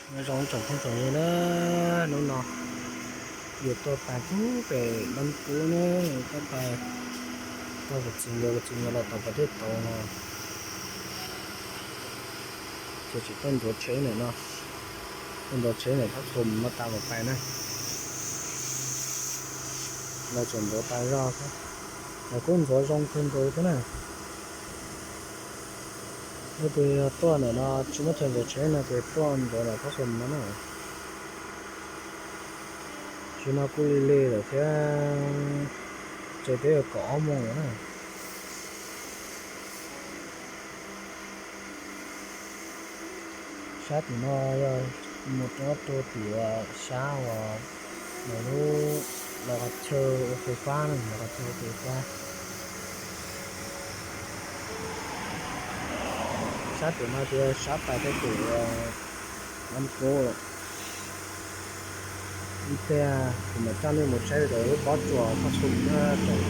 Nyob zoo tsoom phooj tsoom ywg na, hnub no yus tuaj pais pub pem Naj Kub na, tuaj pais, tuaj kuv txiv nkawd, kuv txiv nkawd los tom pas dej tauv no, ces tsis tuaj ntxuav tsheb ntawm no, tuaj ntxuav tsheb ntawm Thab Thum no tas mam pais na. Lawv tseem ntxuav tas zog, lawv kuj ntxuav zoo kawg nkaus thiab na. Leej twg yog tuaj ntawm no tsis muaj chaw ntxuav tsheb no ces tuaj ntxuav ntawm Thab Thum no na. Tsis no kuj lig lig lawm thiab, tsev twb yuav kaum ob moos lawm na. Sab tim no yog mus rau tim uas sab uas lawv lub, lawv qhov chaw ua fais fab na, lawv qhov chaw ua fais fab. Sab tim no ces sab pais rau tim uas Naj Kub. Ib pliag kuv mam coj nej mus saib rau lub pob tsuas Thab Thum na, tsoom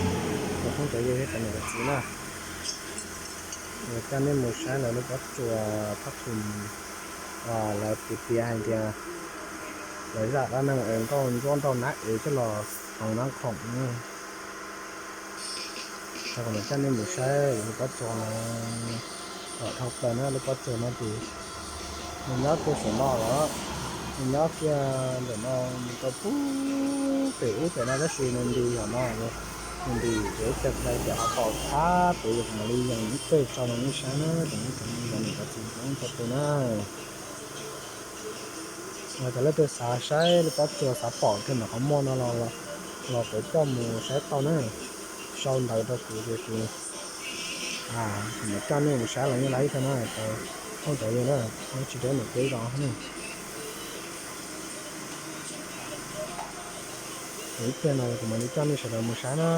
phooj tsoom ywg thiab tsoom niam tsoom txiv na. Coj nej mus saib lawv lub pob tsuas Thab Thum, lawv piav piav hais tias lawv zaj dab neeg es nkauj ntsuab nrauj nab ev coj los hloov nab khoom na. Tau kuv mam coj nej mus saib lub pob tsuas no kom dhau plaws na. Lub pob tsuas no ces nws nyob puag saum no lawm, nws nyob kiag ntawm no mus rau pub pem ub pem no tab sis nws nti hauv no, nws nti ces ib co hlais ces ho pom thab pem, yog kuv mam li yees ib teg tso rau nej saib na, tsoom phooj tsoom ywg niam txiv txhua tus na. Yog tias leej twg xav saib lub pob tsuas xav pom kiag ntawm qhov muag no los, los kuv coj mus saib tau na. Sau ntawv rau kuv ces kuv, kuv mam coj nej mus saib los yeej laib tau na, tsoom phooj tsoom ywg na, nyob tsis deb ntawm peb zos na. Ces ib pliag no kuv mam li coj nej sawv daws mus saib na.